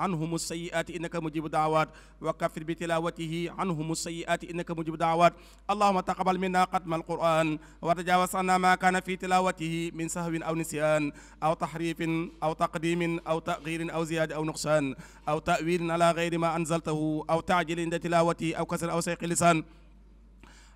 عنهم السيئات إنك مجيب الدعوات وكفر بتلاوته عنهم السيئات إنك مجيب الدعوات اللهم تقبل منا ختم القرآن وتجاوز عنا ما كان في تلاوته من سهو أو نسيان أو تحريف أو تقديم أو تأخير أو زيادة أو نقصان أو تأويل على غير ما أنزلته أو تعجيل عند تلاوته أو كسر أو سيق لسان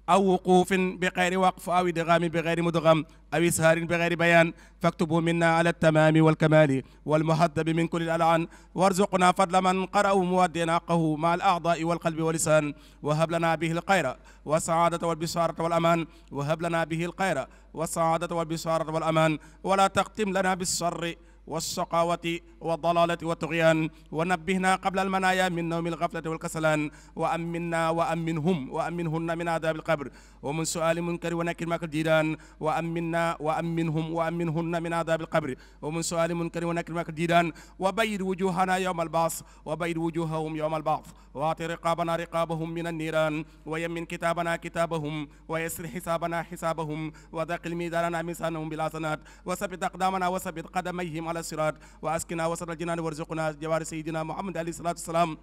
أو وقوف بغير وقف أو إدغام بغير مدغم أو إسهار بغير بيان فاكتبه منا على التمام والكمال والمهذب من كل الألعان وارزقنا فضل من قرأه موديا حقه مع الأعضاء والقلب واللسان وهب لنا به الخير والسعادة والبشارة والأمان وهب لنا به الخير والسعادة والبشارة والأمان ولا تختم لنا بالشر والشقاوة والضلالة والطغيان ونبهنا قبل المنايا من نوم الغفلة والكسلان وأمنا وأمنهم وأمنهن من عذاب القبر ومن سؤال منكر ونكر مكر الجيران وأمنا وأمنهم وأمنهن من عذاب القبر ومن سؤال منكر ونكر مكر الجيران وبيض وجوهنا يوم البعث وبيض وجوههم يوم البعث واعط رقابنا رقابهم من النيران ويمن كتابنا كتابهم ويسر حسابنا حسابهم وذقل ميزاننا ميزانهم بالحسنات وثبت أقدامنا وثبت قدميهم على الصراط وأسكنا وسط الجنان وارزقنا جوار سيدنا محمد عليه الصلاة والسلام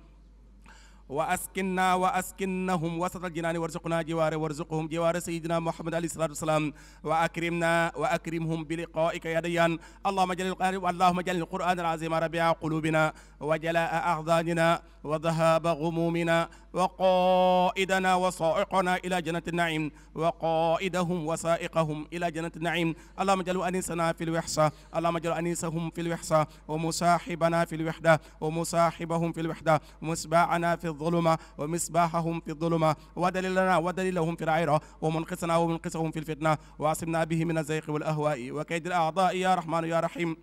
وأسكنهم وسط الجنان وارزقنا جوار وارزقهم جوار سيدنا محمد عليه الصلاة والسلام وأكرمنا وأكرمهم بلقائك يا ديان اللهم اجعل القرآن العظيم ربيع قلوبنا وجلاء أحزاننا وذهاب غمومنا وقائدنا وصائقنا إلى جنة النعيم وقائدهم وسائقهم إلى جنة النعيم اللهم اجعل أنيسنا في الوحشة اللهم اجعل أنيسهم في الوحشة ومصاحبنا في الوحدة ومصاحبهم في الوحدة ومسباعنا في الظلمة ومصباحهم في الظلمة ودليلنا ودليلهم في العيرة ومنقصنا ومنقصهم في الفتنة وعصمنا به من الزيغ والأهواء وكيد الأعضاء يا رحمن يا رحيم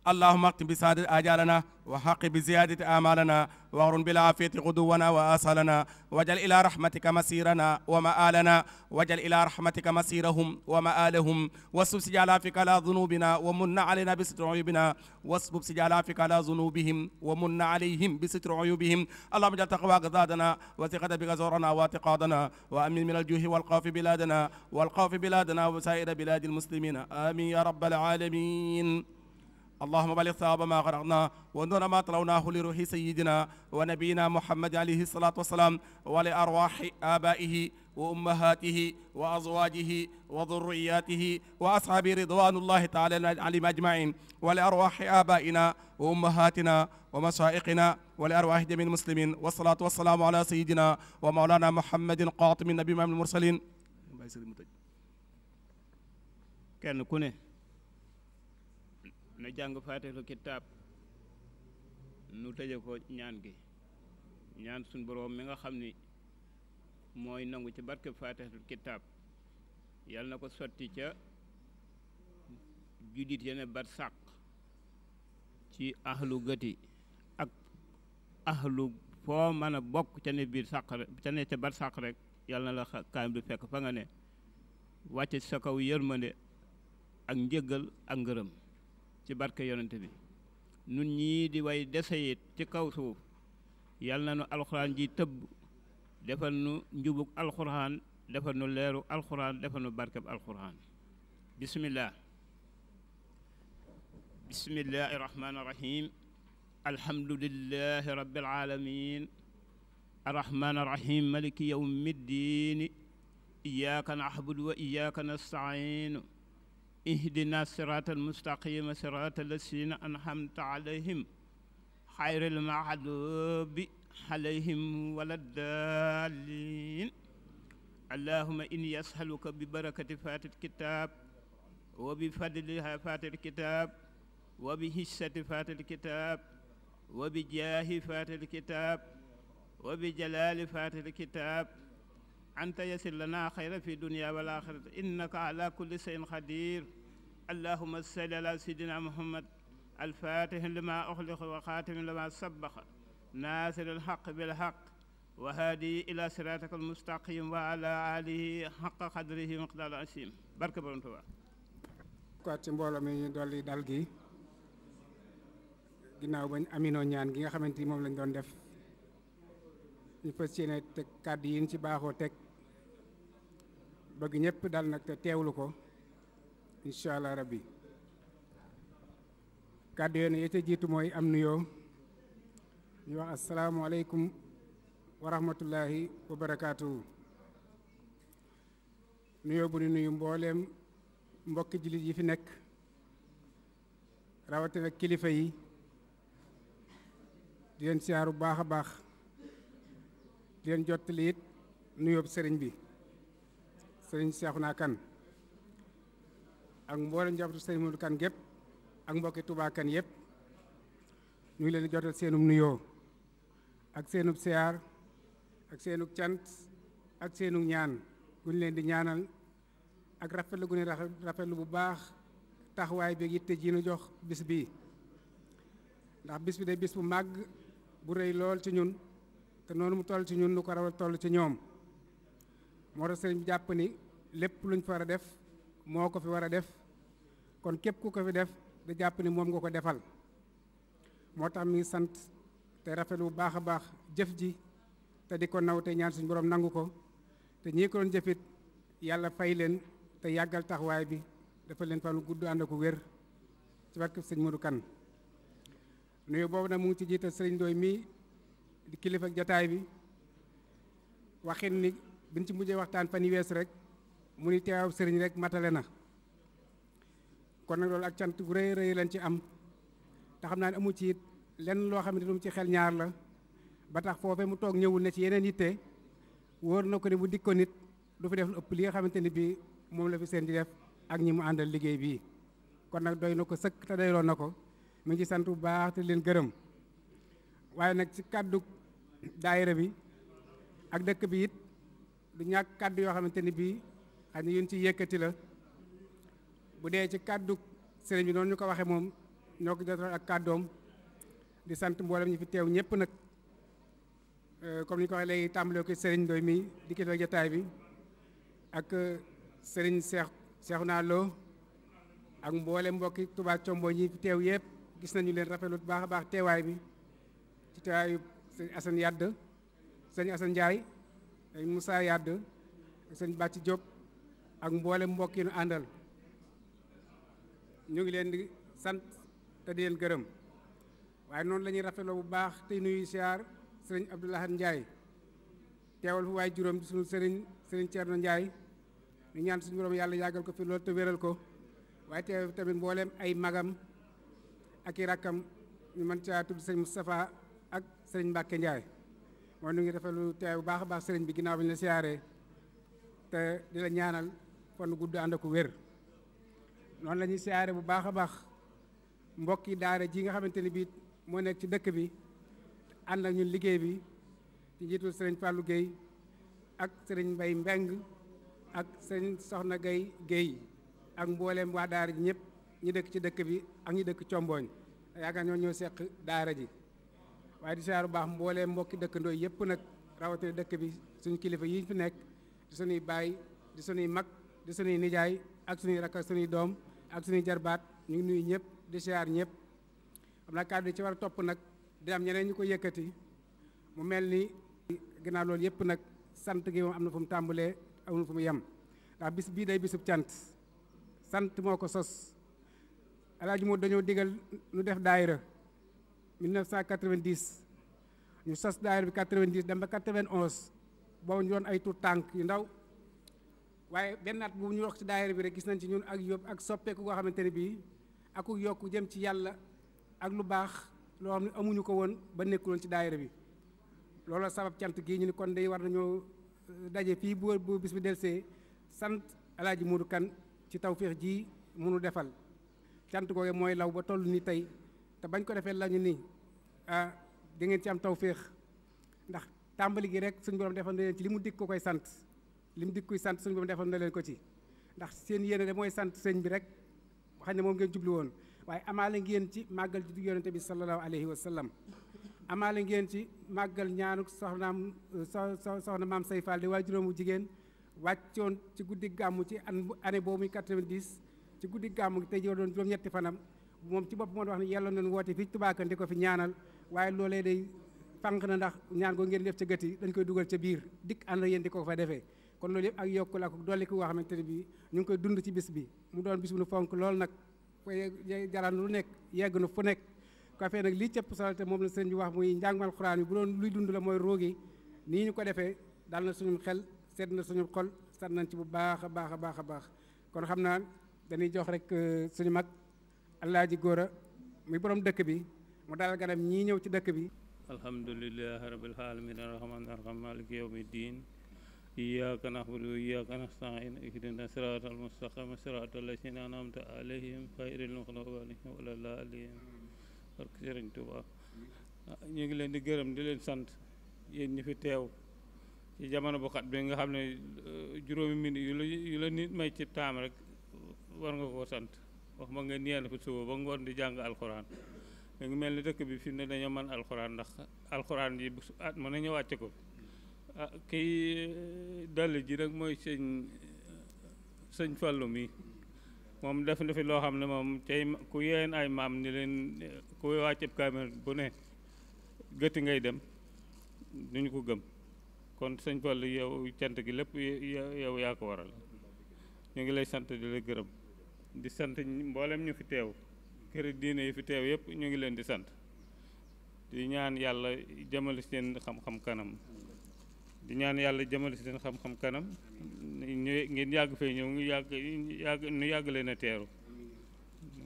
اللهم اختم بسعادة آجالنا وحق بزيادة آمالنا واغرن بالعافية غدونا وآصالنا واجعل إلى رحمتك مسيرنا ومآلنا واجعل إلى رحمتك مسيرهم ومآلهم واسبب سجالافك على ذنوبنا ومن علينا بستر عيوبنا واسبب سجالافك على ذنوبهم ومن عليهم بستر عيوبهم اللهم اجعل تقواك زادنا وثقة بك زورنا واعتقادنا وأمن من الجوع والخوف بلادنا وسائر بلاد المسلمين آمين يا رب العالمين اللهم بلغ ثواب ما غرقنا ونور ما طلوناه لروح سيدنا ونبينا محمد عليه الصلاة والسلام ولأرواح آبائه وأمهاته وأزواجه وذرياته وأصحابه رضوان الله تعالى عليهم أجمعين ولأرواح آبائنا وأمهاتنا ومشائخنا ولأرواح جميع المسلمين والصلاة والسلام على سيدنا ومولانا محمد قاطم النبي من المرسلين كان كونه na jàng faatihatul kitaab nu tëje ko ñaan gi ñaan suñ boroom mi nga xam ni mooy nangu ci barke faatihatul kitaab yàlla na ko sotti ca juddit yene bar sàq ci ahlu gëti ak ahlu foo mën a bokk ca ne biir sàq rek ca ne ca bar sàq rek yàlla na la kaayam du fekk fa nga ne wàcce sa kaw yërmande ak njëggal ak ngërëm ci barke yonente bi nun ñii di way deseyit ci kaw suuf yàlla na nu alxuraan ji tëbb defal nu njubug alxuraan defal nu leeru alxuraan defal nu barkeb alxuraan bismillahi rahmaani rahim alhamdulillahi rabbil alamin arrahmaani rahim maliki yawmi ddiini iyyaka na'budu wa iyyaka nasta'in اهدنا الصراط المستقيم صراط الذين أنعمت عليهم غير المغضوب عليهم ولا الضالين اللهم إني أسألك ببركة فاتح الكتاب وبفضلها فاتح الكتاب وبهشة فاتح الكتاب وبجاه فاتح الكتاب وبجلال فاتح الكتاب أنت يسر لنا خير في الدنيا والآخرة إنك على كل شيء قدير اللهم صل على سيدنا محمد الفاتح لما أخلق وخاتم لما سبق ناصر الحق بالحق وهادي إلى صراطك المستقيم وعلى آله حق قدره مقدار العظيم barke Borom Tuubaa ko ci mbooloo mi ñu dolli dal gi ginnaaw bañ aminoo ñaan gi nga xamante ni moom lañ doon def ñu fas yéene teg kàddu yi ñu ci baaxoo teg bëgg ñëpp dal nag te teewlu ko incha allah rabbi kàddu yoon yi ca jiitu mooy am nuyoo ñu wax asalaamualeykum wa rahmatullahi wa barakaatuhu. nuyoo bu ni nuyu mbooleem mbokki jullit yi fi nekk rawatina kilifa yi di leen siyaaru baax a baax di leen jottali it nuyoob sëriñ bi sëriñ Seexuna Kan ak mboolem njabootu sëriñ Moodu Kan gépp ak mbokki Tuubaa Kan yëpp ñu ngi leen di jotal seenum nuyoo ak seenub siyaar ak seenug cant ak seenug ñaan gu ñu leen di ñaanal ak rafetlu gu ne rafetlu bu baax taxawaay bi yitte ji nu jox bis bii ndax bis bi day bis bu màgg bu rëy lool ci ñun te noonu mu toll ci ñun lu ko rawal toll ci ñoom moo tax sëriñ bi jàpp ni lépp luñ fa war a def moo ko fi war a def kon képp ku ko fi def da jàpp ni moom nga ko defal moo tax mi ngi sant te rafetlu bu baax a baax jëf ji te di ko naw te ñaan suñu borom nangu ko te ñii ko doon jëfit yàlla fay leen te yàggal taxawaay bi dafa leen fan gudd ànd ak wér ci barke sëñ Modou Kane nuyu boobu nag mu ngi ci jiital sëriñ Ndoy mii di kilifa jataay bi waxin ni biñ ci mujjee waxtaan fan yi wees rek mu ni teewaw sëriñ rek matale na kon nag loolu ak cant gu rëy rëy lañ ci am te xam naa ne amu ci it lenn loo xam ne lu mu ci xel ñaar la ba tax foofee mu toog ñëwul ne ci yeneen yitte wóor na ko ne bu dikko nit du fi def lu ëpp li nga xamante ni bii moom la fi seen di def ak ñi mu àndal liggéey bii kon nag doy na ko sëkk te doyloo na ko mu ngi sant bu baax te leen gërëm waaye nag ci kàddu daayira bi ak dëkk bi it du ñàkk kàddu yoo xamante ni bii xëy na yéen ci yëkkati la bu dee ci kàddu sëriñ bi noonu ñu ko waxee moom ñoo ko jotal ak kàddoom di sant mboolem ñi fi teew ñëpp nag comme ni ñu ko waxee léegi tàmbalee ko sëriñ Ndoy mi di kilifa jotaay bi ak sëriñ Seexuna Lo ak mboolem mbokki Touba Combo ñi fi teew yëpp gis nañu leen rafetlu bu baax a baax teewaay bi ci teewaayu sëñ Assane Yadd sëñ Assane Ndiaye sëñ Moussa Yadd sëñ Bàcci Diop ak mboolem mbokk yi nu àndal ñu ngi leen di sant te di leen gërëm waaye noonu la ñuy rafetloo bu baax tey nuyu siyaar sëriñ Abdoulahat Ndiaye teewal fu waaye juróom di suñu sëriñ Thierno Ndiaye ñu ñaan suñu borom yàlla yàggal ko fi loolu te wéral ko waaye teew tamit mbooleem ay magam ak i rakkam ñu mën caa tudd sëriñ Moustapha ak sëriñ Mbacke Ndiaye mooy nu ngi rafetlu teew bu baax a baax sëriñ bi ginnaaw bi ñu la siyaaree te di la ñaanal fan gudd ànd ak wér noonu la ñuy siyaare bu baax a baax mbokki daara ji nga xamante ni bii moo nekk ci dëkk bi ànd ak ñun liggéey bi ci njiitul sëriñ Fallou Guèye ak sëriñ Mbay Mbeng ak sëriñ Soxna Guèye ak mbooleem waa daara ji ñëpp ñi dëkk ci dëkk bi ak ñi dëkk Combooñ yaakaar ñoo seq daara ji waaye di siyaare bu baax mbooleem mbokki dëkkandoo yëpp nag rawatina dëkk bi suñu kilifa yi fi nekk di suñuy baay di suñuy mag di suñuy nijaay ak suñuy rakk ak suñuy doom ak suñuy jarbaat ñu ngi nuyu ñëpp di siyaar ñëpp xam naa kàddu yi ci war a topp nag di am ñeneen ñu ko yëkkati mu mel ni ginnaaw loolu yëpp nag sant gi moom am na fu mu tàmbalee amul fu mu yem ndax bis bii day bisub cant sant moo ko sos alaaji moo dañoo digal nu def daayira 1990 ñu sos daayira bi 90 dem ba 91 boobu ñu doon ay tuut tànk yu ndaw waaye benn at bu ñu wax ci daayira bi rek gis nañ ci ñun ak yóbbu ak soppeeku goo xamante ne bii ak yokku jëm ci yàlla ak lu baax loo xam ne amuñu ko woon ba nekkuloon ci daayira bi looloo sabab cant gii ñu ni kon day war nañoo daje fii bu bis bi delsee sant alaaji Moodu Kan ci tawféex ji munu defal cant googe mooy law ba toll ni tey te bañ ko defee lañu ni di ngeen ci am tawféex ndax tàmbali gi rek suñu borom defal na leen ci li mu dikk ko koy sant li mu dikk kuy sant suñu borom defal na leen ko ci ndax seen yéene de mooy sant sëñ bi rek xam ne moom ngeen jublu woon waaye amaale ngeen ci màggal juddu yonente bi sallallahu alayhi wa sallam amaale ngeen ci màggal ñaanu soxna maam say Fall di waa juróomu jigéen wàccoon ci guddi gàmmu ci année boobu muy 90 ci guddi gàmmu gi tey jii doon juróom-ñetti fanam moom ci bopp moo wax ne yàlla nañu woote fii Touba Kane di ko fi ñaanal waaye loolee day fànq na ndax ñaan goo ngeen def ca gët yi dañ koy dugal ca biir dikk ànd yéen di ko fa defee kon loolu yëpp ak yokku la ko dolli ko nga xamante ne bii ñu ngi koy dund ci bis bi mu doon bis bu nu fonk loolu nag koy jaral lu nekk yegg na fu nekk kafee nag lii cëpp solo te moom la sëñ bi wax muy njàngal Alxuraan bi bu doon luy dund la mooy roogi nii ñu ko defee dal na suñu xel sedd na suñu xol sat nañ ci bu baax a baax a baax a baax kon xam naa dañuy jox rek suñu mag Alaaji Góora muy borom dëkk bi mu dalal ganam ñii ñëw ci dëkk bi. alhamdulillahi rabbil alamin arrahmanir rahim maliki yawmiddin iyyaka na'budu wa iyyaka nasta'in ihdina siratal mustaqim siratal ladzina an'amta alayhim ghayril maghdubi alayhim walad dallin barke Sëriñ Tuubaa ñu ngi leen di gërëm di leen sant yéen ñi fi teew ci jamono bu xat bi nga xam ne juróomi minute yu la nit may ci taam rek war nga koo sant wax ma nga niyeen fa suba ba ngoon di jàng alxuraan mu ngi mel ni dëkk bi fi ne dañoo mën alxuraan ndax alxuraan yi at mën nañu wàcce ko kii dall ji rek mooy sëñ Fallu mi moom def na fi loo xam ne moom tey ku yeen ay maam ni leen ku wàcceb kaamel bu ne gëtti ngay dem duñu ko gëm kon sëñ Fallu yow cant gi lépp yow yaa ko waral ñu ngi lay sant di la gërëm di sant mboolem ñu fi teew kër diine yi fi teew yëpp ñu ngi leen di sant di ñaan yàlla jëmale seen xam-xam kanam di ñaan yàlla jëmale seen xam-xam kanam ngeen yàgg fee ñëw ñu yàgg leen a teeru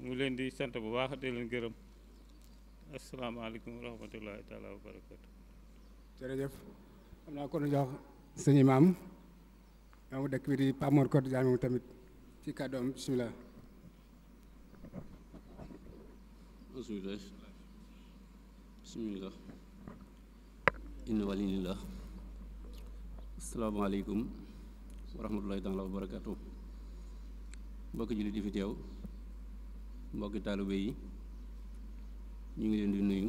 mu leen di sant bu baax di leen gërëm asalaamaaleykum wa rahmatullahi taala wa barakatu jërëjëf xam naa kon jox sëñ Imaam maamu dëkk bi di Pape Mor Codé Diagne moom tamit ci kàddoom bismillah bismillah inna walillah asalaamaaleykum wa rahmatullahi taala wa barakatu mbokki jullit di fi teew mbokki taalibe yi ñu ngi leen di nuyu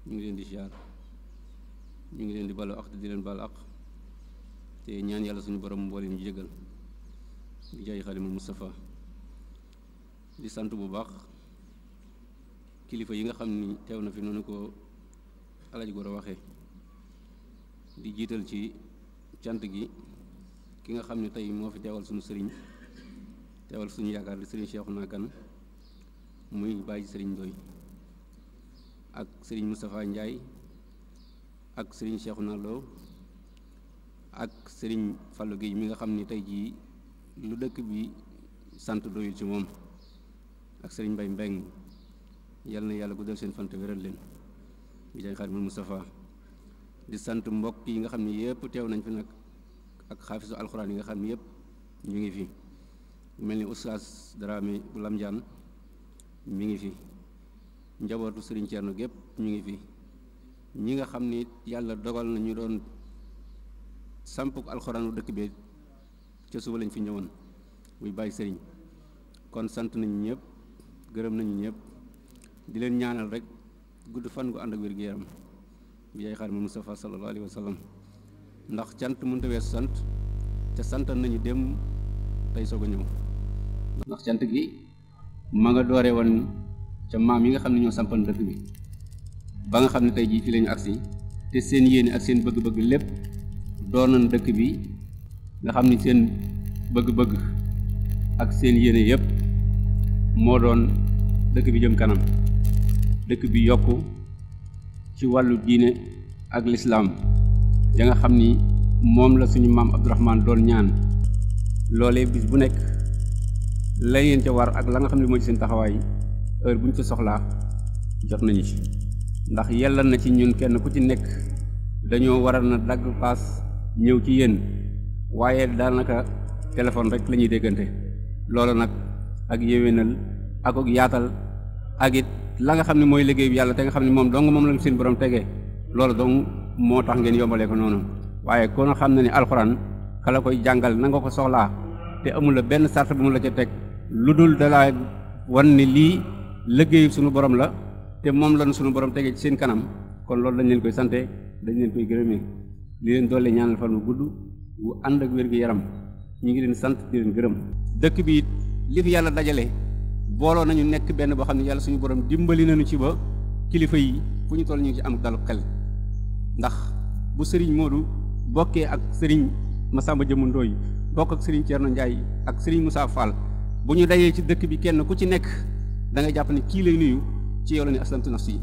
ñu ngi leen di siyaar ñu ngi leen di balu ak te di leen baal ak te ñaan yàlla suñu borom mboole ñu jégal di jaay Xaadimul Mustafa di sant bu baax kilifa yi nga xam ni teew na fi noonu ko Alaaji Góora waxee di jiital ci cant gi ki nga xam ne tey moo fi teewal suñu sëriñ teewal suñu yaakaar di sëriñ Cheikhouna Kane muy bàyyi sëriñ Ndoy ak sëriñ Moustapha Ndiaye ak sëriñ Cheikhouna Lo ak sëriñ Fallou Guèye mi nga xam ni tey jii lu dëkk bi sant doyul ci moom ak sëriñ Mbay Mbeng yal na yàlla guddal seen fant wéral leen bi jaay Xaadimul Mustafa di sant mbokk yi nga xam ne yëpp teew nañ fi nag ak xaafisu alxuraan yi nga xam ne yëpp ñu ngi fi mel ni Oustaz Dramé bu Lamjaan mi ngi fi njabootu sëriñ Ceerno gépp ñu ngi fi ñi nga xam ni yàlla dogal na ñu doon sampuk alxuraanu dëkk bi ca suba lañ fi ñëwoon muy bàyyi sëriñ kon sant nañu ñëpp gërëm nañu ñëpp di leen ñaanal rek gudd fan gu ànd ak wér gu yaram bi yaay Xaadimul Mustafa sallallahu alayhi wa sallam ndax cant mënut a weesu sant te santal nañu dem tey soog a ñëw ndax cant gi ma nga doore woon ca maam yi nga xam ne ñoo sampan dëkk bi ba nga xam ne tey jii fi lañu agsi te seen yéene ak seen bëgg-bëgg lépp doonoon dëkk bi nga xam ni seen bëgg-bëgg ak seen yéene yépp moo doon dëkk bi jëm kanam dëkk bi yokku ci wàllu diine ak lislaam ya nga xam ni moom la suñu maam Abdourahmane doon ñaan loolee bis bu nekk la ngeen ca war ak la nga xam ne mooy seen taxawaay heure bu ñu ci soxlaa jot nañu ci ndax yella na ci ñun kenn ku ci nekk dañoo waral na dagg paas ñëw ci yéen waaye daanaka téléphone rek la ñuy déggante loolu nag ak yéwénal ak yaatal ak it la nga xam ne mooy liggéey bi yàlla te nga xam ne moom dong moom la seen borom tegee loolu dong moo tax ngeen yombalee ko noonu waaye kon xam na ne alxuraan kala koy jàngal na nga ko soxlaa te amul la benn sart bu mu la ca teg lu dul dalaa wan ni lii liggéeyu suñu borom la te moom lañu suñu borom tegee ci seen kanam kon loolu dañ leen koy sante dañ leen koy gërëmee li leen doole ñaanal fan wu gudd wu ànd ak wér gu yaram ñu ngi leen sant di leen gërëm dëkk bi li fi yàlla dajale booloo nañu nekk benn boo xam ne yàlla suñu borom dimbali nañu ci ba kilifa yi fu ñu toll ñu ngi ci am dalu xel ndax bu sëriñ Modou bokkee ak sëriñ Massamba Jëmu Ndooy bokk ak sëriñ Ceerno Njaay ak sëriñ Moussa Fall bu ñu dajee ci dëkk bi kenn ku ci nekk da nga jàpp ne kii lay nuyu ci yow la ne aslamtu nafsi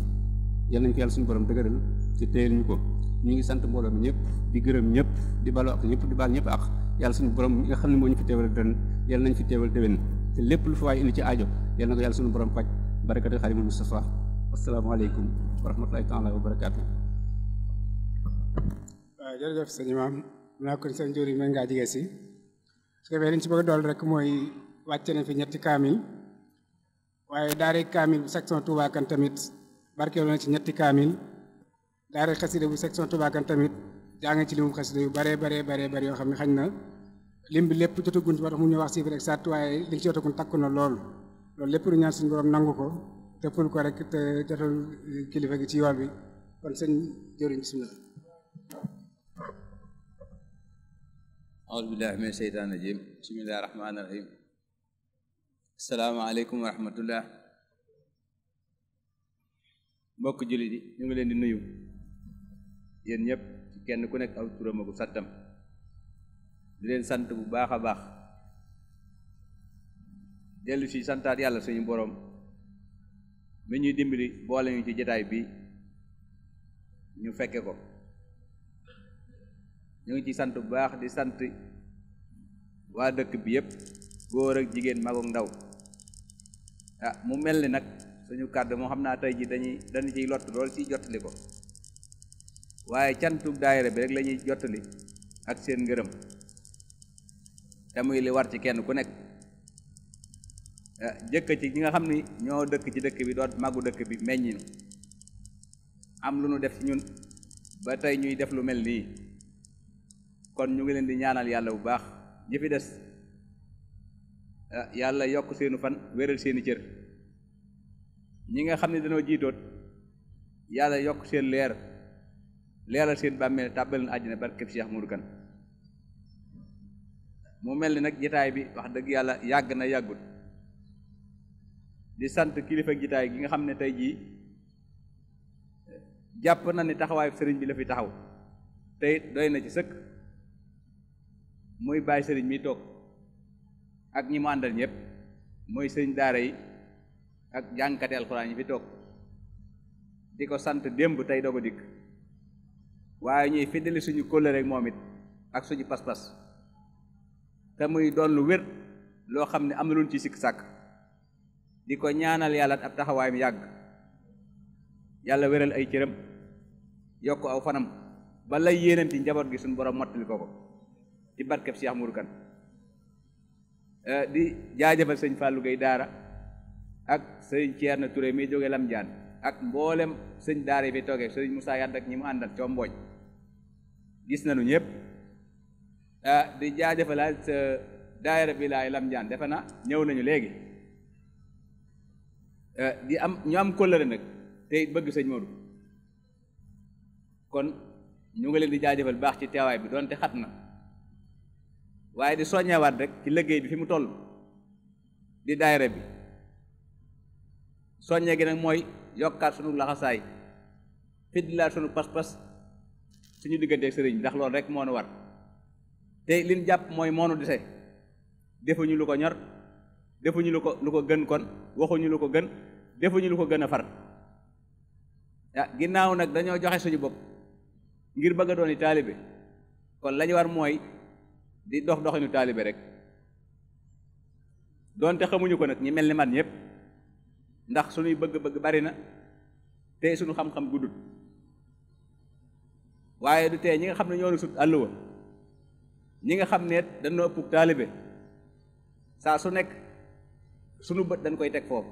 yal nañ ko yàlla suñu borom dëgëral te téyel ñu ko. ñu ngi sant mbooloo mi ñëpp di gërëm ñëpp di balu ak ñëpp di baal ñëpp ak yàlla suñu borom mi nga xam ne moo ñu fi teewal ren yàlla nañ fi teewal déwén te lépp lu fa waay indi ci aajo yàlla na ko yàlla suñu borom faj barakati xarimul Mustafa asalaamaaleykum wa rahmatulahi taala wa barakaatu. waaw jërëjëf sëñ Imaam naa ko sëñ Jóori mën ngaa jigee si su ko defee liñ ci bëgg a dool rek mooy wàcce nañ fi ñetti kaamil waaye daare kaamil bu section Touba Kane tamit barkeelu na ci ñetti kaamil daare xasida bu section Touba Kane tamit jaa nga ci limum xasida yu bare yoo xam ne xañ na lim bi lépp jotagun ci ba tax mu ñu wax chiffre exact waaye liñ ci jotagun takku na loolu lépp lu ñaan suñu borom nangu ko te ful ko rek te jotal kilifa gi ci yool bi kon sëñ Jóori bismillah. أعوذ بالله من الشيطان الرجيم بسم الله الرحمن الرحيم السلام عليكم ورحمة الله mbokk jullit yi ñu ngi leen di nuyu yéen ñëpp ci kenn ku nekk aw turam ak santam di leen sant bu baax a baax dellu si santaat yàlla suñu boroom mi ñuy dimbali boole ñu ci jotaay bi ñu fekke ko ñu ngi ci sant bu baax di sant waa dëkk bi yëpp góor ak jigéen mag ak ndaw mu mel ni nag suñu kàddu moo xam naa tey ji dañu ciy lott lool ci jottali ko waaye cantuk daayira bi rek la ñuy jottali ak seen ngërëm te muy li war ci kenn ku nekk jëkk ci ñi nga xam ni ñoo dëkk ci dëkk bi doon màggu dëkk bi meññi am lu nu def ci ñun ba tey ñuy def lu mel nii kon ñu ngi leen di ñaanal yàlla bu baax ñi fi des yàlla yokk seenu fan wéral seeni cër ñi nga xam ne dañoo jiitoot yàlla yokk seen leeral seen bàmmeel tàbbal na àjjana barkeb Cheikh Modou Kane mu mel ni nag jitaay bi wax dëgg yàlla yàgg na yàggut di sant kilifa jitaay gi nga xam ne tey jii jàpp na ni taxawaayu sëriñ bi la fi taxaw tey doy na ci sëkk muy bàyyi sëriñ mi toog ak ñi mu àndal ñëpp mooy sëriñ daara yi ak jàngkati alxuraan yi fi toog di ko sant démb tey doog a dikk waaye ñuy fiddali suñu kóllëre rek moom it ak suñu pas-pas te muy doon lu wér loo xam ne am na luñ ci sikk sàkk di ko ñaanal yàlla ab taxawaayam yàgg yàlla wéral ay cëram yokk aw fanam ba lay yéenanti njaboot gi suñu borom mottali ko ci barkeb Cheikh Modou Kane di jaajëfal sëñ Fallou Gueye daara ak sëñ Thierno Touré mi jóge Lam Diane ak mboolem sëñ daara yi fi toogee sëñ Moussa Yadd ak ñi mu àndal coo mbooñ gis nañu ñëpp di jaajëfalaat sa daayira bi laay Lam Diane defe na ñëw nañu léegi di am ñu am kóllëre nag tey bëgg sëñ Modou kon ñu ngi leen di jaajëfal baax ci teewaay bi doonte xat na waaye di soññewaat rek ci liggéey bi fi mu toll di daayira bi soññe gi nag mooy yokkaat sunu laxasaay fiddilaat sunu pas-pas suñu digganteeg sëriñ bi ndax loolu rek moo nu war te liñ jàpp mooy moo nu dese defuñu lu ko ñor defuñu lu ko gën kon waxuñu lu ko gën defuñu lu ko gën a far ginnaaw nag dañoo joxe suñu bopp ngir bëgg a dooni taalibe kon lañu war mooy di doxinu taalibe rek doonte xamuñu ko nag ñi mel ni man ñëpp ndax suñuy bëgg-bëgg bari na te suñu xam-xam guddut waaye du tee ñi nga xam ne ñoo nu sut àlluwa ñi nga xam ne dañoo ëpp taalibe saa su nekk suñu bët dañ koy teg foofu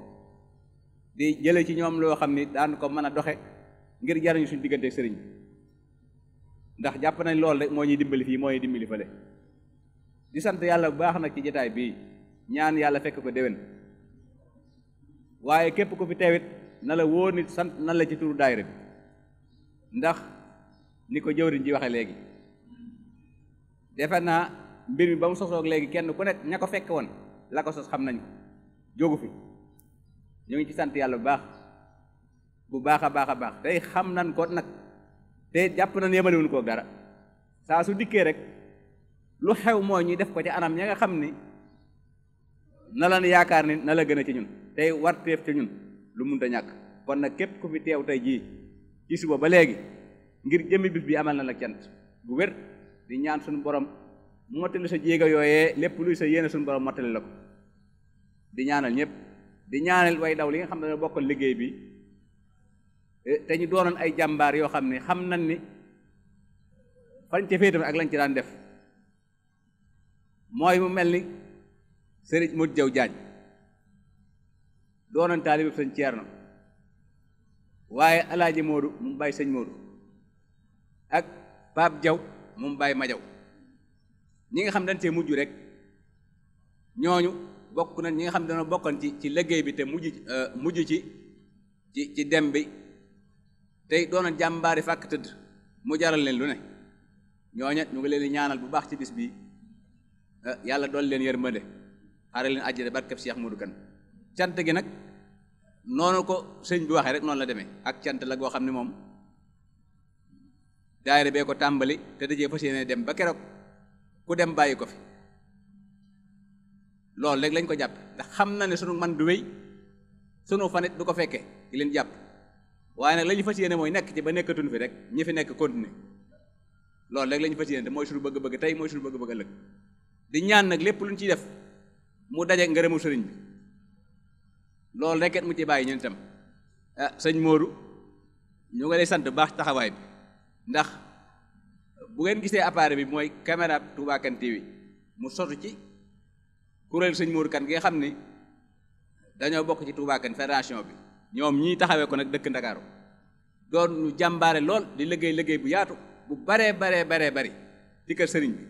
di jële ci ñoom loo xam ni daan ko mën a doxe ngir jariñu suñu diggante sëriñ ndax jàpp nañ loolu rek moo ñuy dimbali fii moo ñuy dimbali fële di sant yàlla bu baax nag ci jotaay bii ñaan yàlla fekk ko déwén waaye képp ku fi teewit na la wóor nit sant nan la ci turu daayira bi ndax ni ko jëwriñ ji waxe léegi defe naa mbir mi ba mu sosoog léegi kenn ku nekk ña ko fekk woon la ko sos xam nañ ko jógu fi ñu ngi ci sant yàlla bu baax a baax tey xam nan ko nag te jàpp nañ yemalewuñu koog dara saa su dikkee rek lu xew mooy ñuy def ko ci anam ña nga xam ni na lan yaakaar ni na la gën a ci ñun tey warteef ci ñun lu munta ñàkk kon nag képp ku fi teew tey jii ci suba ba léegi ngir jëmmi bis bi amal na la cant bu wér di ñaan suñu borom mottali sa jéego yooyee lépp luy sa yéene suñu borom mottali la ko di ñaanal ñëpp di ñaanal way daw li nga xam ne dañoo bokkal liggéey bi te ñu doonoon ay jàmbaar yoo xam ne xam nañ ni fañ ca féetam ak lañ ci daan def mooy mu mel ni sëriñ Modou Jaw Jaañ doonoon taalibe sëñ Ceerno waaye alaaji Moodu mu bàyyi sëñ Moodu ak Paap Jaw mu bàyyi ma Jaw ñi nga xam dañ cee mujj rek ñooñu bokk na ñi nga xam dañoo bokkoon ci liggéey bi te mujj ci dem bi tey doonoon jàmbaari fàkk tëdd mu jaral leen lu ne ñooña ñu ngi leen di ñaanal bu baax ci bis bi yàlla dool leen yërmande xaare leen àjjana barkeb Cheikh Modou Kane cant gi nag noonu ko sëñ bi waxee rek noonu la demee ak cant la goo xam ne moom daayira bee ko tàmbali te dajee fas yéene dem ba keroog ku dem bàyyi ko fi loolu rek lañ ko jàpp ndax xam na ne sunu man du wéy sunu fanit du ko fekkee di leen jàpp waaye nag la ñu fas yéene mooy nekk ci ba nekkatuñ fi rek ñi fi nekk continuer loolu rek la ñu fas yéene te mooy suñu bëgg-bëgg tey mooy suñu bëgg-bëgg ëllëg di ñaan nag lépp luñ ciy def mu daje ngërëmu sëriñ bi loolu rek mu ci bàyyi ñun itam sëñ Modou ñu ngi lay sant baax taxawaay bi ndax bu ngeen gisee appareil bi mooy caméra Touba Kane TV mu sotu ci kuréel sëñ Modou Kane gi nga xam ni dañoo bokk ci Touba Kane fédération bi ñoom ñii taxawee ko nag dëkk Ndakaaru doon ñu jàmbaare lool di liggéey bu yaatu bu baree bari ci kër sëriñ bi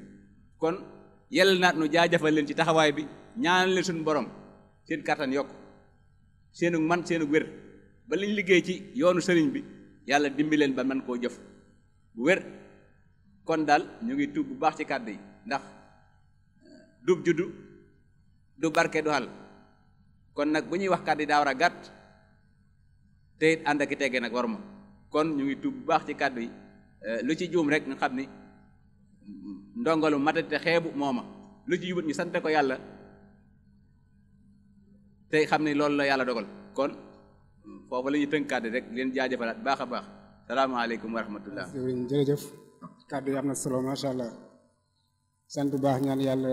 kon yell naat nu jaajëfal leen ci taxawaay bi ñaanal leen suñu borom seen kattan yokk seenu man seenu wér ba liñ liggéey ci yoonu sëriñ bi yàlla dimbi leen ba man koo jëf bu wér kon daal ñu ngi tuub bu baax ci kàddu yi ndax dub juddu du barke du xal kon nag bu ñuy wax kàddu yi daa war a gàtt te it ànd ak i teggee nag war ma kon ñu ngi tuub bu baax ci kàddu yi lu ci juum rek nga xam ni ndongalu matate xeebu mooma lu ci yubut ñu sante ko yàlla tey xam ni loolu la yàlla dogal kon foofu la ñuy tënk kàddu rek leen jaajëfalaat baax a baax salaamaaleykum wa rahmatullah jërëjëf kàddu yi am na solo macha allah sant bu baax ñaan yàlla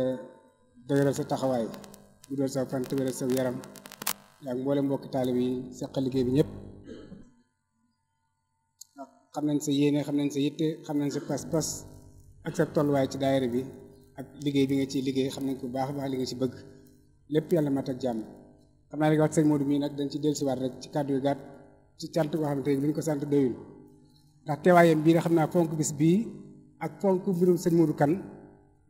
dëgëral sa taxawaay guddal sa fan wéral sa yaram yaa ngi mboolem mbokki taalib yi seqal liggéey bi ñëpp xam nañ sa yéene xam nañ sa yitte xam nañ sa pas-pas ak sa tolluwaay ci daayira bi ak liggéey bi nga ciy liggéey xam nañ ko baax a baax li nga ci bëgg lépp yàlla mat ak jàmm xam naa ne wax sëñ Modou mii nag dañ ci dellusiwaat rek ci kàddu yu gàtt ci cant boo xam ne tey bu ñu ko sant doyul ndax teewaayam bii nga xam naa fonk bis bii ak fonk mbirum sëñ Modou Kane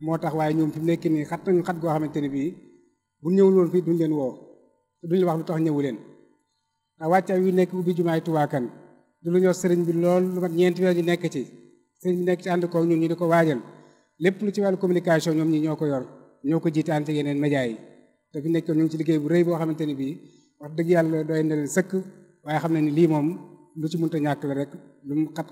moo tax waaye ñoom fi mu nekk nii xat nañu xat goo xamante ne bii bu ñëwul woon fii duñ leen woo te duñ wax lu tax ñëwu leen ndax wàccaay yu nekk ubbi jumaay Touba Kane du lu ñor sëriñ bi lool lu mat ñeenti weer ñu nekk ci sëriñ bi nekk ci ànd ko ñun ñu di ko waajal lépp lu ci wàllu communication ñoom ñi ñoo ko yor ñoo ko jiite ànd yeneen média yi te fi nekkoon ñu ngi ci liggéey bu rëy boo xamante ne bii wax dëgg yàlla doy na leen sëkk waaye xam ne ni lii moom lu ci mënta ñàkk la rek lu mu xat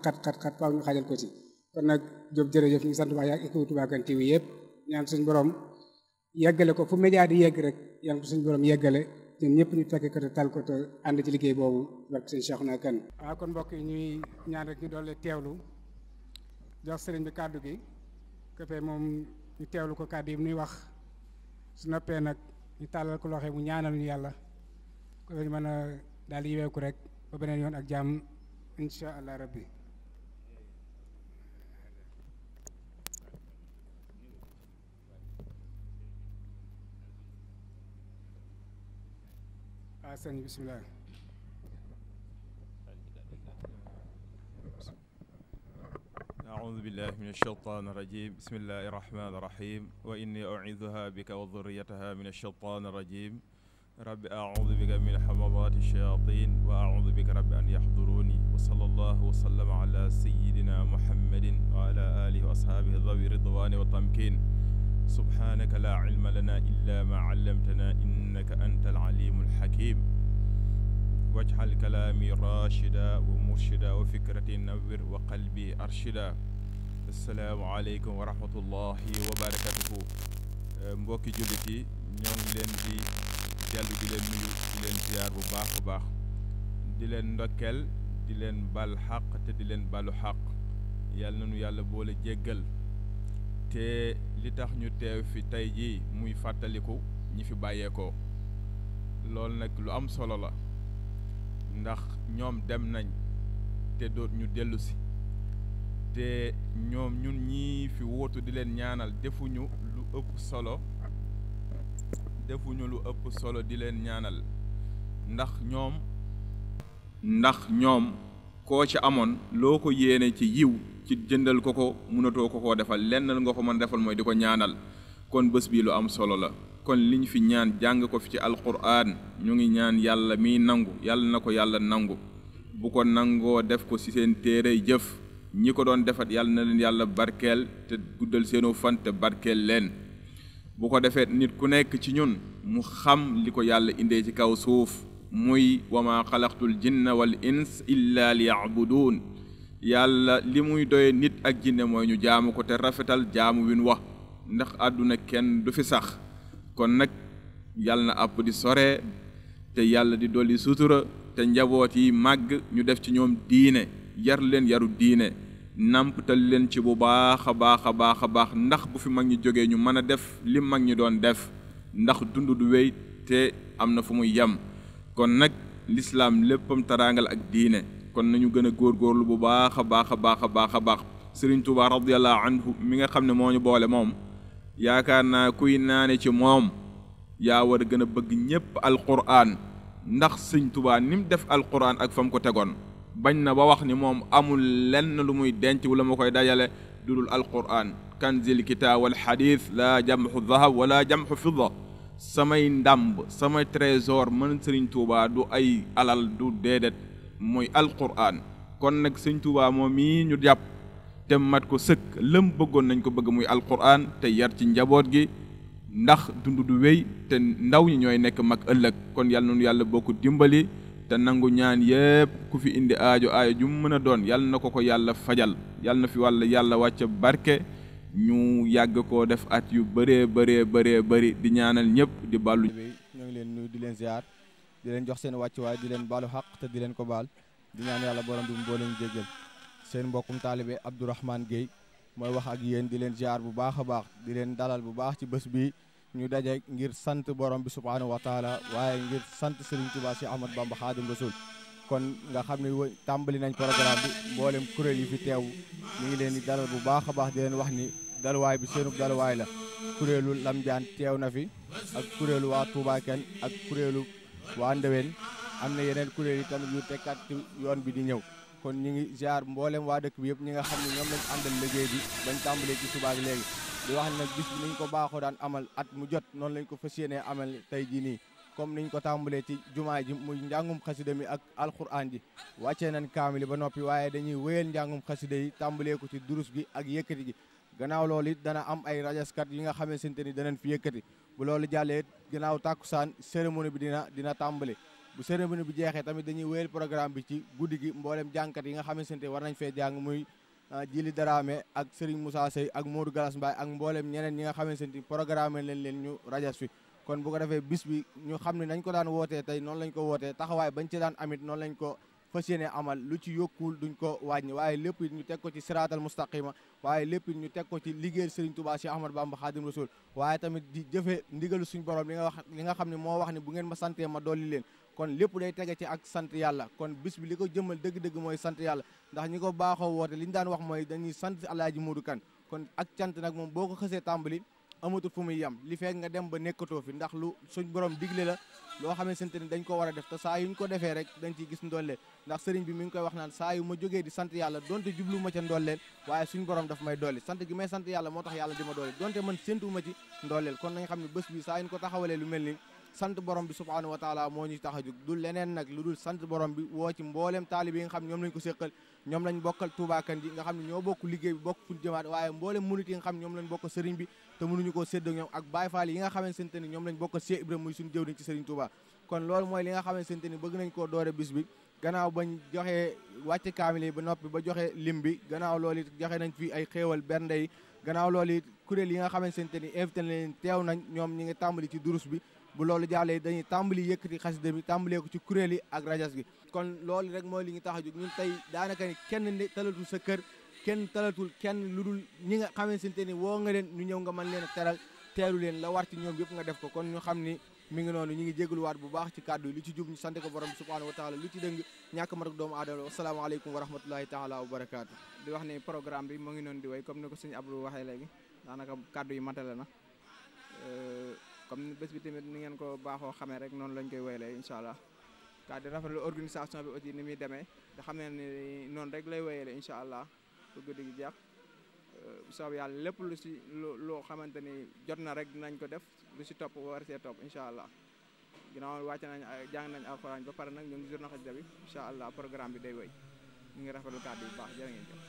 faaw ñu xaajal ko ci kon nag Diop jërëjëf ñu ngi sant baax yaa équipe Touba Kane TV yëpp ñaan suñu borom yeggale ko fu média di yegg rek yaan ko suñu borom yeggale ñun ñëpp ñu fekke ko te tal ko te ànd ci liggéey boobu barke sëñ Cheikhouna Kane waaw kon mbokk yi ñuy ñaan rek ñu doole teewlu jox sëriñ bi kàddu gi këppee moom ñu teewlu ko kàddu yi muy wax su noppee nag ñu tàllal ko loxo mu ñaanal ñu yàlla ko ñu mën a daal di yeweeku rek ba beneen yoon ak jàmm insha allah rabbi waaw sëñ bismillah أعوذ بالله من الشيطان الرجيم بسم الله الرحمن الرحيم وإني أعيذها بك وذريتها من الشيطان الرجيم رب أعوذ بك من حمضات الشياطين وأعوذ بك رب أن يحضروني وصلى الله وسلم على سيدنا محمد وعلى آله وأصحابه ذوي الرضوان والتمكين سبحانك لا علم لنا إلا ما علمتنا إنك أنت العليم الحكيم واجعل كلامي راشدا ومرشدا وفكرتي نور وقلبي أرشدا السلام عليكم ورحمة الله وبركاته mbokki jullit yi ñoo ngi leen di dellu di leen nuyu di leen ziar bu baax a baax di leen ndokkeel di leen bal xaq te di leen balu xaq yàlla na nu yàlla boole jéggal te li tax ñu teew fi tey jii muy fàttaliku ñi fi bàyyeekoo loolu nag lu am solo la ndax ñoom dem nañ te doot ñu dellu si te ñoom ñun ñii fi wóotu di leen ñaanal defuñu lu ëpp solo di leen ñaanal ndax ñoom koo ci amoon loo ko yéene ci yiw ci jëndal ko mënatoo ko defal lenn nga ko mën defal mooy di ko ñaanal kon bés bi lu am solo la kon liñ fi ñaan jàng ko fi ci alquran ñu ngi ñaan yàlla miy nangu yàlla na ko yàlla nangu bu ko nangoo def ko ci seen téerey jëf ñi ko doon defat yàlla na leen yàlla barkeel te guddal seenu fan te barkeel leen bu ko defee nit ku nekk ci ñun mu xam li ko yàlla indee ci kaw suuf muy wa ma xalaqtul jinna wal ins illa liya'budun yàlla li muy doye nit ak jinne mooy ñu jaamu ko te rafetal jaamu win wax ndax àdduna kenn du fi sax kon nag yàlla na àpp di sore te yàlla di dolli sutura te njaboot yi màgg ñu def ci ñoom diine yar leen yaru diine namptal leen ci bu baax a baax ndax bu fi mag ñi jógee ñu mën a def li mag ñi doon def ndax dund du wéy te am na fu muy yem kon nag lislaam léppam taraangal ak diine kon nañu gën a góorgóorlu bu baax a baax Sëriñ Tuubaa radiyallahu anhu mi nga xam ne moo ñu boole moom yaakaar naa kuy naane ci moom yaa war a gën a bëgg ñépp alquran ndax Sëriñ Tuubaa ni mu def alquran ak fa mu ko tegoon bañ na ba wax ni moom amul lenn lu muy denc wala ma koy dajale dudul alquran kanzil kitaab wal xadiis laa jamxu dahab wala jamxu fidda samay ndàmb samay trésor mën Sëriñ Tuubaa du ay alal du déedéet mooy alquran kon nag Sëriñ Tuubaa moom mii ñu jàpp te mat ko sëkk lëm bëggoon nañ ko bëgg muy alquran te yar ci njaboot gi ndax dund du wéy te ndaw ñi ñooy nekk mag ëllëg kon yàlla noonu yàlla bokk dimbali te nangu ñaan yépp ku fi indi aajo ju mu mën a doon yàlla na ko yàlla fajal yàlla na fi yàlla wàcce barke ñu yàgg koo def at yu bëree di ñaanal ñëpp di bàllu ñoo ngi leen nuyu di leen ziar di leen jox seen wàccuwaay di leen baalu xaq te di leen ko baal di ñaan yàlla borom bi mu boo leen jéggal seen mbokkum taalibe Abdourahmane Gueye mooy wax ak yéen di leen ziar bu baax a baax di leen dalal bu baax ci bés bi ñu daje ngir sant borom bi subhaanahu wa taala waaye ngir sant Serigne Touba Cheikh Ahmadou Bamba Khadim Rasoul kon nga xam ne tàmbali nañ programme bi mboolem kuréel yi fi teew ñu ngi leen di dalal bu baax a baax di leen wax ni daluwaay bi seenub daluwaay la kuréelu Lamjaan teew na fi ak kuréelu waa Touba Kane ak kuréelu waa Ndewen am na yeneen kuréel yi tamit yu tekkaat ci yoon bi di ñëw kon ñu ngi ziar mboolem waa dëkk bi yëpp ñi nga xam ne ñoom lañ àndal liggéey bi bañ tàmbalee ci suba ak léegi di wax nag bis bi niñ ko baaxoo daan amal at mu jot noonu lañ ko fas yéenee amal tey jii nii comme niñ ko tàmbalee ci jumaa ji muy njàngum xasida mi ak alquran ji wàccee nañ kaamili ba noppi waaye dañuy wéyal njàngum xasida yi tàmbalee ko ci durus bi ak yëkkati gi gannaaw loolu it dana am ay rajaskat yi nga xamante ni danañ fi yëkkati bu loolu jàllee gannaaw tàkkusaan cérémonie bi dina tàmbale bu cérémonie bi jeexee tamit dañuy wéyal programme bi ci guddi gi mboolem jàngkat yi nga xamante ni war nañ fee jàng muy Jili Daraame ak Serigne Moussa Sey ak Modou Galas Mbaye ak mboolem ñeneen ñi nga xamante ni programme leen ñu rajas fi kon bu ko defee bis bi ñu xam ne nañ ko daan wootee tey noonu lañ ko wootee taxawaay bañ ci daan amit noonu lañ ko fas yéene amal lu ci yokkul duñ ko wàññi waaye lépp it ñu teg ko ci siraatal mustaqima waaye lépp it ñu teg ko ci liggéeyal Serigne Touba Cheikh Ahmadou Bamba Khadim Rasoul waaye tamit di jëfee ndigalu suñ borom li nga xam ne moo wax ne bu ngeen ma santee ma dolli leen kon lépp day tege ci ak sant yàlla kon bis bi li ko jëmal dëgg-dëgg mooy sant yàlla ndax ñi ko baaxoo woote li ñu daan wax mooy dañuy sant Alaaji Modou Kane kon ak cant nag moom boo ko xësee tàmbali amatul fu muy yem li fekk nga dem ba nekkatoo fi ndax lu suñ borom digle la loo xamante ni dañ ko war a def te saa yuñ ko defee rek dañ ciy gis ndolleen ndax sëriñ bi mi ngi koy wax naan saa yu ma jógee di sant yàlla donte jublu ma ca ndolleen waaye suñ borom daf may dolli sant gi may sant yàlla moo tax yàlla di ma dolli donte man séntu ma ci ndolleel kon nañ xam ne bés bi saa yuñ ko taxawalee lu mel ni sant borom bi subhaanahu wa taala moo ñu tax a jóg du leneen nag lu dul sant borom bi woo ci mbooleem taalibe yi nga xam ne ñoom lañ ko séqal ñoom lañ bokkal Touba Kane ji nga xam ne ñoo bokk liggéey bi bokk fuñ jëmaat waaye mbooleem murit yi nga xam ne ñoom lañ bokk sëriñ bi te mënuñu koo sédd ñoom ak Baye Fall yi nga xamante ni ñoom lañ bokk Cheikh Ibrahima muy suñu jëwriñ ci sëriñ Touba kon loolu mooy li nga xamante ni bëgg nañ koo doore bis bi gannaaw bañ joxee wàcce kaamil ba noppi ba joxe lim bi gannaaw loolu it joxe nañ fi ay xéewal bernde yi gannaaw loolu it kuréel yi nga xamante ni invité leen teew nañ ñoom ñi ngi tàmbali ci durus bi bu loolu jàllee dañuy tàmbali yëkkati xasida bi tàmbalee ko ci kuréel yi ak rajas gi kon loolu rek mooy li ñu tax a jóg ñun tey daanaka ni kenn talatul sa kër kenn talatul kenn lu dul ñi nga xamante ni woo nga leen ñu ñëw nga mën leen a teral teelu leen la war ci ñoom yëpp nga def ko kon ñu xam ni mi ngi noonu ñu ngi jégaluwaat bu baax ci kàddu yi lu ci jub ñu sant ko borom subhanahu wa taala lu ci dëng ñàkk mat ak doomu aadama wasalaamaaleykum wa rahmatullahi taala wa barakaatu. di wax ni programme bi mu ngi noonu di way comme ni ko sëñ Abdou waxee léegi daanaka kàddu yi matale na comme bés bi tamit ni ngeen ko baaxoo xamee rek noonu lañ koy wéyalee incha allah kàddu rafetlu organisation bi aussi ni muy demee te xam ne ni noonu rek lay wéyalee incha allah bu guddi gi jeex bu soobee yàlla lépp lu si loo xamante ni jot na rek dinañ ko def lu si topp war see topp incha allah ginnaaw wàcc nañ jàng nañ alxuraan ba pare nag ñu ngi journée xasida bi incha allah programme bi day wéy ñu ngi rafetlu kàddu bu baax jërë ngeen jëf.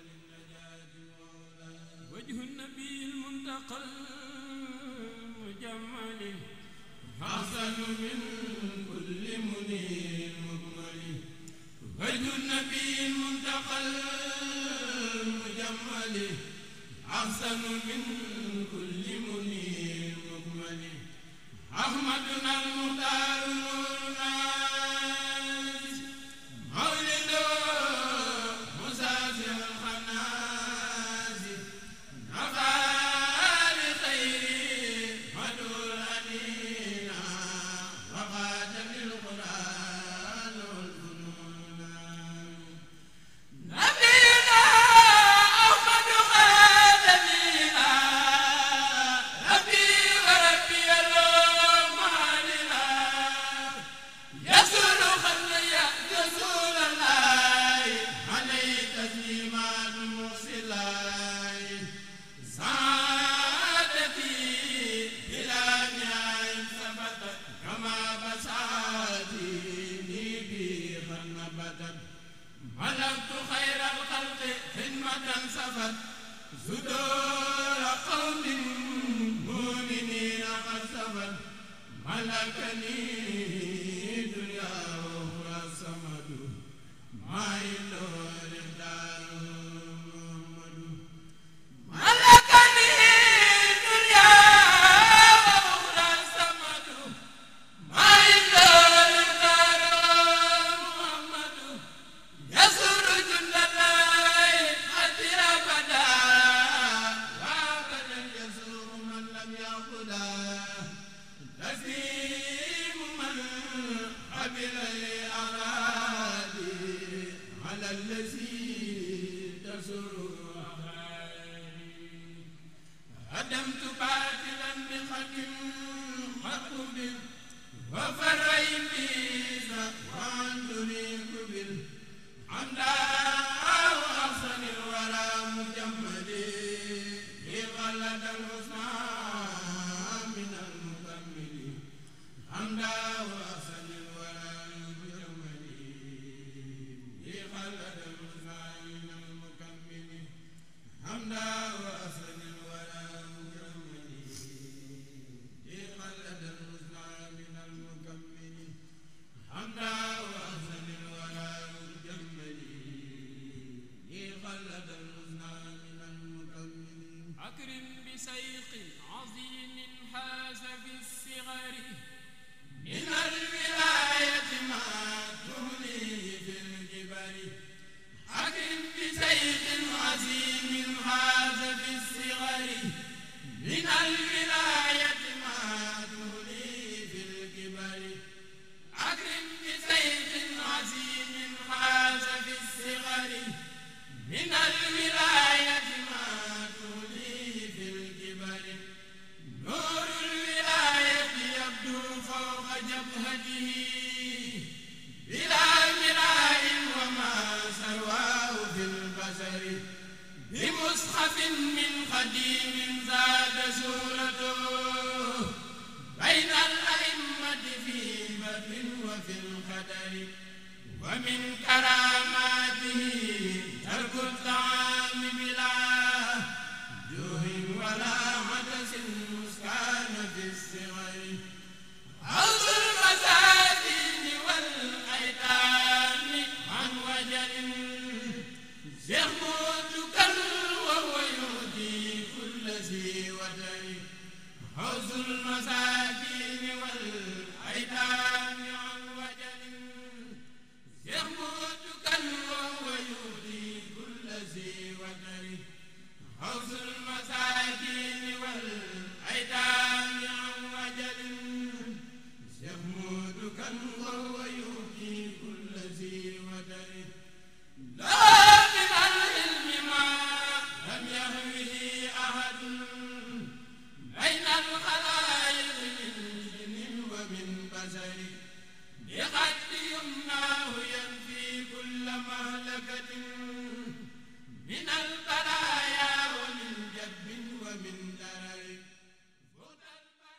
wajhu nabil muntaqal mujammali ahsanu min kulli munir mukmali wajhu nabil muntaqal mujammali ahsanu min kulli munir mukmali ahmaduna al-muhtar nuruna mawlidu musasi al-khanazi nafari khayri madul adina wa qatamil quran wal fununa nabina ahmadu khadamina rabbi wa rabbi ملكت خير الخلق خدمة سفت صدور قوم مؤمنين قد سفت ملكني دنيا وأخرى الصمد ما عنده الإقدار محمد ملكني دنيا وأخرى الصمد ما عنده الإقدار محمد يسر جند الله حتى أبدا وأبدا يسر من لم يأخذه تسليم من قبل الأغاني على الذي تسر أغاني هدمت باطلا بخدم مقبل وفرين بيزا وعندني قبل عمدا وأحسن الورى مجمد لغلد الحسنى من المكمل عمدا وأحسن الورى مجمد لغلد الحسنى من المكمل عمدا وأحسن الورى مجمد لغلد الحسنى من المكمل عمدا وأحسن الورى خلد الحسنى من المكمل أكرم بسيق عظيم حاز في الصغر من الولاية ما تهني في الجبل أكرم بسيق عظيم حاز في الصغر من الولاية ما تهني في الجبل أكرم بسيق عظيم حاز في الصغر من الولاية ما تولي في الكبر نور الولاية يبدو فوق جبهته بلا مراء وما سواه في البشر بمصحف من قديم زاد سورته بين الأئمة في بدر وفي القدر ومن كراماته ترك الطعام بلا جوع ولا عطس مسكان في الصغر حوض المساكين والأيتام عن وجل يخمدك وهو يهدي كل ذي وتر حوض المساكين والأيتام عن وجل حوز المساكين والأيتام عن وجل يموت كن وهو يؤتي كل ذي ودر لا